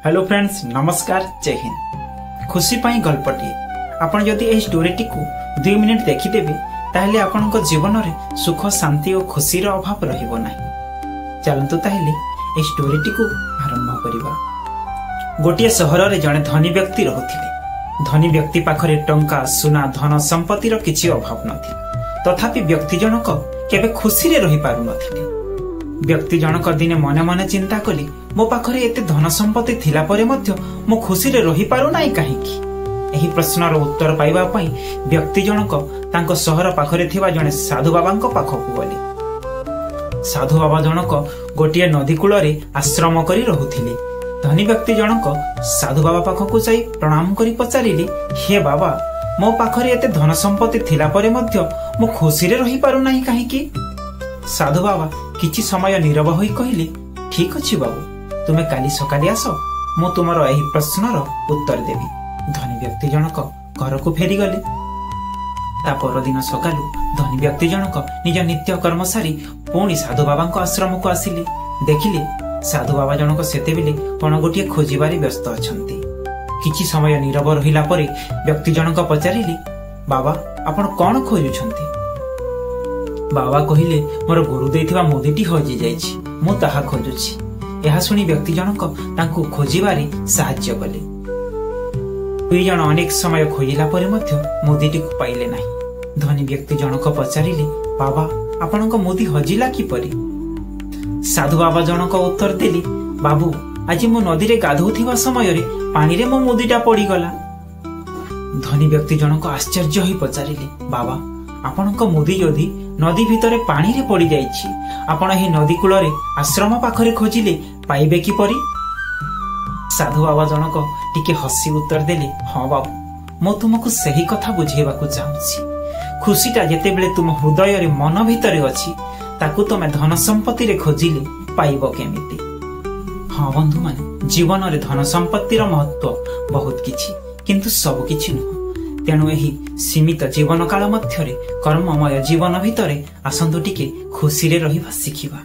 Hello friends, ନମସ୍କାର, ଜୟ ହିନ୍ଦ। ଖୁସି ପାଇଁ ଗଳ୍ପଟିଏ। ଆପଣ ଯଦି ଏହି ଷ୍ଟୋରିଟିକୁ 2 ମିନିଟ୍ ଦେଖିଦେବେ, ତାହେଲେ ଆପଣଙ୍କ ଜୀବନରେ ସୁଖ, ଶାନ୍ତି ଓ ଖୁସିର ଅଭାବ ରହିବ ନାହିଁ। ଚାଲନ୍ତୁ ତାହେଲେ ଏହି ଷ୍ଟୋରିଟିକୁ ଆରମ୍ଭ କରିବା। ଗୋଟିଏ ସହରରେ ଜଣେ ଧନୀ ବ୍ୟକ୍ତି ରହୁଥିଲେ। ଧନୀ ବ୍ୟକ୍ତି ପାଖରେ ଟଙ୍କା, ସୁନା, ଧନ ସମ୍ପତ୍ତିର କିଛି ଅଭାବ ନଥିଲା। ତଥାପି ବ୍ୟକ୍ତି ଜଣକ କେବେ ଖୁସିରେ ରହିପାରୁନଥିଲେ। ବ୍ୟକ୍ତି ଜଣକ ଦିନେ ମନେ ମନେ ଚିନ୍ତା କଲେ, ମୋ ପାଖରେ ଏତେ ଧନ ସମ୍ପତ୍ତି ଥିଲା ପରେ ମଧ୍ୟ ମୁଁ ଖୁସିରେ ରହିପାରୁନାହିଁ କାହିଁକି? ଏହି ପ୍ରଶ୍ନର ଉତ୍ତର ପାଇବା ପାଇଁ ବ୍ୟକ୍ତି ଜଣକ ତାଙ୍କ ସହର ପାଖରେ ଥିବା ଜଣେ ସାଧୁ ବାବାଙ୍କ ପାଖକୁ ଗଲେ। ସାଧୁ ବାବା ଜଣକ ଗୋଟିଏ ନଦୀ କୂଳରେ ଆଶ୍ରମ କରି ରହୁଥିଲେ। ଧନୀ ବ୍ୟକ୍ତି ଜଣକ ସାଧୁ ବାବା ପାଖକୁ ଯାଇ ପ୍ରଣାମ କରି ପଚାରିଲେ, ହେ ବାବା, ମୋ ପାଖରେ ଏତେ ଧନ ସମ୍ପତ୍ତି ଥିଲା ପରେ ମଧ୍ୟ ମୁଁ ଖୁସିରେ ରହିପାରୁନାହିଁ କାହିଁକି? ସାଧୁ ବାବା କିଛି ସମୟ ନୀରବ ହୋଇ କହିଲେ, ଠିକ ଅଛି ବାବୁ, ତୁମେ କାଲି ସକାଳେ ଆସ, ମୁଁ ତୁମର ଏହି ପ୍ରଶ୍ନର ଉତ୍ତର ଦେବି। ଧନୀ ବ୍ୟକ୍ତି ଜଣକ ଘରକୁ ଫେରିଗଲେ। ତା ପରଦିନ ସକାଳୁ ଧନୀ ବ୍ୟକ୍ତି ଜଣକ ନିଜ ନିତ୍ୟ କର୍ମ ସାରି ପୁଣି ସାଧୁ ବାବାଙ୍କ ଆଶ୍ରମକୁ ଆସିଲେ। ଦେଖିଲେ ସାଧୁ ବାବା ଜଣକ ସେତେବେଳେ କଣ ଗୋଟିଏ ଖୋଜିବାରେ ବ୍ୟସ୍ତ ଅଛନ୍ତି। କିଛି ସମୟ ନୀରବ ରହିଲା ପରେ ବ୍ୟକ୍ତି ଜଣକ ପଚାରିଲେ, ବାବା, ଆପଣ କଣ ଖୋଜୁଛନ୍ତି? ବାବା କହିଲେ, ମୋର ଗୁରୁ ଦେଇଥିବା ମୁଦିଟି ହଜି ଯାଇଛି, ମୁଁ ତାହା ଖୋଜୁଛି। ଏହା ଶୁଣି ବ୍ୟକ୍ତି ଜଣକ ତାଙ୍କୁ ଖୋଜିବାରେ ସାହାଯ୍ୟ କଲେ। ଦୁଇ ଜଣ ଅନେକ ସମୟ ଖୋଜିଲା ପରେ ମଧ୍ୟ ମୁଦିଟିକୁ ପାଇଲେ ନାହିଁ। ଧନୀ ବ୍ୟକ୍ତି ଜଣକ ପଚାରିଲେ, ବାବା, ଆପଣଙ୍କ ମୁଦି ହଜିଲା କିପରି? ସାଧୁ ବାବା ଜଣକ ଉତ୍ତର ଦେଲେ, ବାବୁ, ଆଜି ମୁଁ ନଦୀରେ ଗାଧୋଉଥିବା ସମୟରେ ପାଣିରେ ମୋ ମୁଦିଟା ପଡ଼ିଗଲା। ଧନୀ ବ୍ୟକ୍ତି ଜଣକ ଆଶ୍ଚର୍ଯ୍ୟ ହୋଇ ପଚାରିଲେ, ବାବା, ଆପଣଙ୍କ ମୁଦି ଯଦି ନଦୀ ଭିତରେ ପାଣିରେ ପଡ଼ିଯାଇଛି, ଆପଣ ଏହି ନଦୀ କୂଳରେ ଆଶ୍ରମ ପାଖରେ ଖୋଜିଲେ ପାଇବେ କିପରି? ସାଧୁ ବାବା ଜଣକ ଟିକେ ହସି ଉତ୍ତର ଦେଲେ, ହଁ ବାବୁ, ମୁଁ ତୁମକୁ ସେହି କଥା ବୁଝେଇବାକୁ ଚାହୁଁଛି। ଖୁସିଟା ଯେତେବେଳେ ତୁମ ହୃଦୟରେ, ମନ ଭିତରେ ଅଛି, ତାକୁ ତମେ ଧନ ସମ୍ପତ୍ତିରେ ଖୋଜିଲେ ପାଇବ କେମିତି? ହଁ ବନ୍ଧୁମାନେ, ଜୀବନରେ ଧନ ସମ୍ପତ୍ତିର ମହତ୍ଵ ବହୁତ କିଛି, କିନ୍ତୁ ସବୁ କିଛି ନୁହଁ। ତେଣୁ ଏହି ସୀମିତ ଜୀବନ କାଳ ମଧ୍ୟରେ, କର୍ମମୟ ଜୀବନ ଭିତରେ ଆସନ୍ତୁ ଟିକେ ଖୁସିରେ ରହିବା ଶିଖିବା।